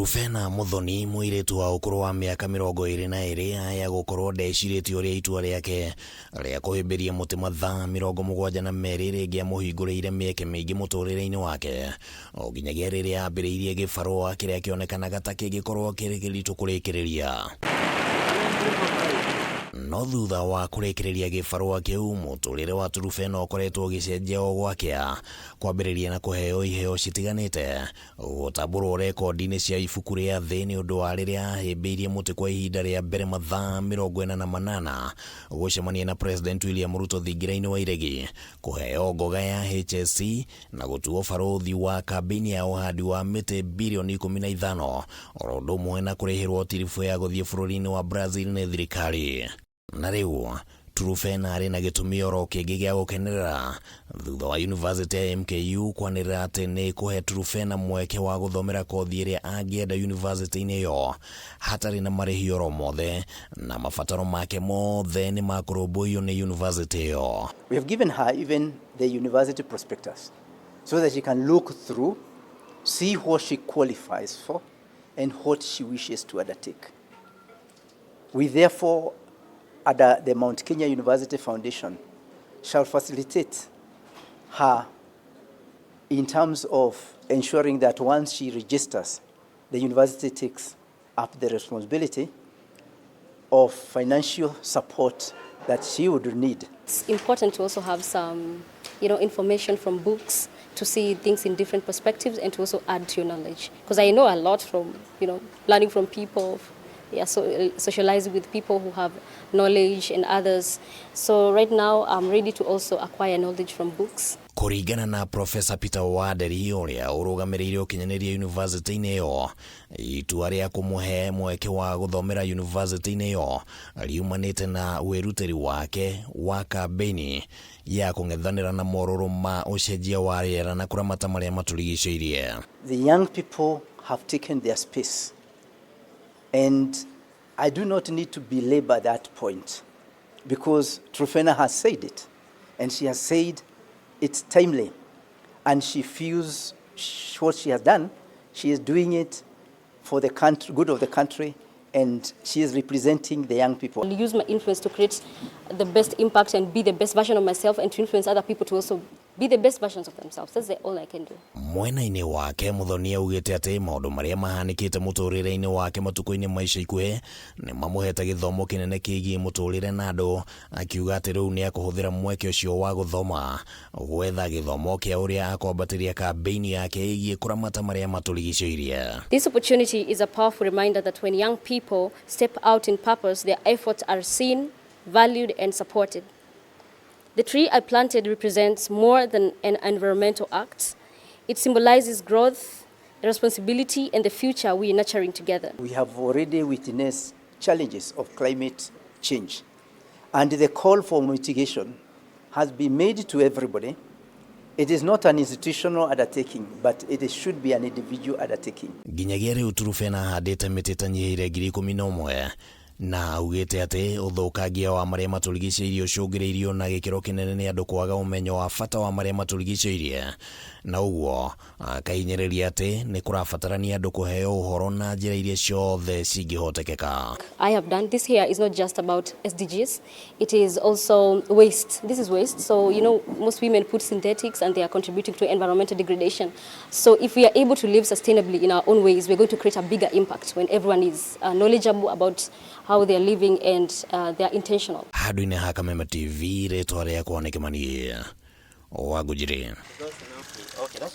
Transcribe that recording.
Truphena Muthoni, mũirĩtu wa ũkũrũ wa mĩaka 22, aya gũkorwo ndecirĩtie ũrĩa itua rĩake rĩa kũhĩmbĩria mũtĩ mathaa 72 rĩngĩamũhingũrĩire mĩeke mĩingĩ mũtũrĩre-inĩ wake, o nginyagia rĩrĩa ambĩrĩirie gĩbarũa kĩrĩa kĩonekanaga ta kĩngĩkorwo kĩrĩ kĩritũ kũrĩkĩrĩria. No thutha wa kũrĩkĩrĩria gĩbarũa kĩu, mũtũrĩre wa Truphena ũkoretwo ũgĩcenjia o gwakĩa, kwambĩrĩria na kũheo iheo citiganĩte, gũtambũrwo rekondi-inĩ cia ibuku rĩa thĩ nĩ ũndũ wa rĩrĩa ahĩmbĩirie mũtĩ kwa ihinda rĩa mbere mathaa 48, gũcemania na President William Ruto thingira-inĩ wa Iregi, kũheo ngoga ya HSC na gũtuo barũthi wa kambĩini ya ũhandi wa mĩtĩ birioni 15, oro ũndũ ũmwe na kũrĩhĩrwo tiribũ ya gũthiĩ bũrũri-inĩ wa Brazil nĩ thirikari. Na rĩu Truphena arĩ na gĩtũmi oro kĩngĩ gĩa gũkenerera thutha wa University ya MKU kwanĩrĩra atĩ nĩ kũhe Truphena mweke wa gũthomera kothi ĩrĩa angĩenda university-inĩ ĩyo hatarĩ na marĩhi oro mothe, na mabataro make mothe nĩ makũrũmbũiyo nĩ university ĩyo. We have given her even the university prospectus so that she can look through, see what she qualifies for and what she wishes to undertake. We therefore, at the Mount Kenya University Foundation, shall facilitate her in terms of ensuring that once she registers, the university takes up the responsibility of financial support that she would need. It's important to also have some information from books to see things in different perspectives and to also add to your knowledge. Because I know a lot from learning from people, yeah, so socializing with people who have knowledge and others. So right now I'm ready to also acquire knowledge from books. Kũringana na Professor Peter Wanderi, ũrĩa ũrũgamĩrĩire ũkinyanĩria yunivasĩtĩ-inĩ ĩyo, itua rĩa kũmũhe mweke wa gũthomera yunivasĩtĩ-inĩ ĩyo riumanĩte na wĩrutĩri wake wa kambĩini ya kũng'ethanĩra na morũrũ ma ũcenjia wa rĩera na kũramata marĩa matũrigicĩirie. The young people have taken their space, and I do not need to belabor that point because Truphena has said it, and she has said it's timely, and she feels what she has done, she is doing it for the country, good of the country, and she is representing the young people. I'll use my influence to create the best impact and be the best version of myself and to influence other people to also be the best versions of themselves. That's all I can do. Mwena-inĩ wake, Muthoni augĩte atĩ maũndũ marĩa mahanĩkĩte mũtũrĩre-inĩ wake matukũ-inĩ ma ica ikuhĩ nĩ mamũhete gĩthomo kĩnene kĩgiĩ mũtũrĩre na andũ, akiuga atĩ rĩu nĩ akũhũthĩra mweke ũcio wa gũthoma gwetha gĩthomo kĩa ũrĩa akwambatĩria kambĩini yake ĩgiĩ kũramata marĩa matũrigicĩirie. This opportunity is a powerful reminder that when young people step out in purpose, their efforts are seen, valued, and supported. The tree I planted represents more than an environmental act. It symbolizes growth, responsibility, and the future we are nurturing together. We have already witnessed challenges of climate change, and the call for mitigation has been made to everybody. It is not an institutional undertaking, but it should be an individual undertaking. Nginyagia rĩu Truphena ahandĩte mĩtĩ ĩtanyihĩire 11,000, na augĩte atĩ ũthũkangia wa marĩa matũrigicĩirie ũcũngĩrĩirio na gĩkĩro kĩnene nĩ andũ kwaga ũmenyo wa bata wa marĩa matũrigicĩirie, na ũguo akahinyĩrĩria atĩ nĩ kũrabatarania andũ kũheo ũhoro na njĩra iria ciothe cingĩhotekeka. I have done this here is not just about SDGs, it is also waste. This is waste. So most women put synthetics and they are contributing to environmental degradation. So if we are able to live sustainably in our own ways, we're going to create a bigger impact when everyone is knowledgeable about how they are living and they are intentional. Handũ-inĩ ha Kameme TV, rĩtwa rĩakwa nĩ Kĩmani wa Ngũnjiri.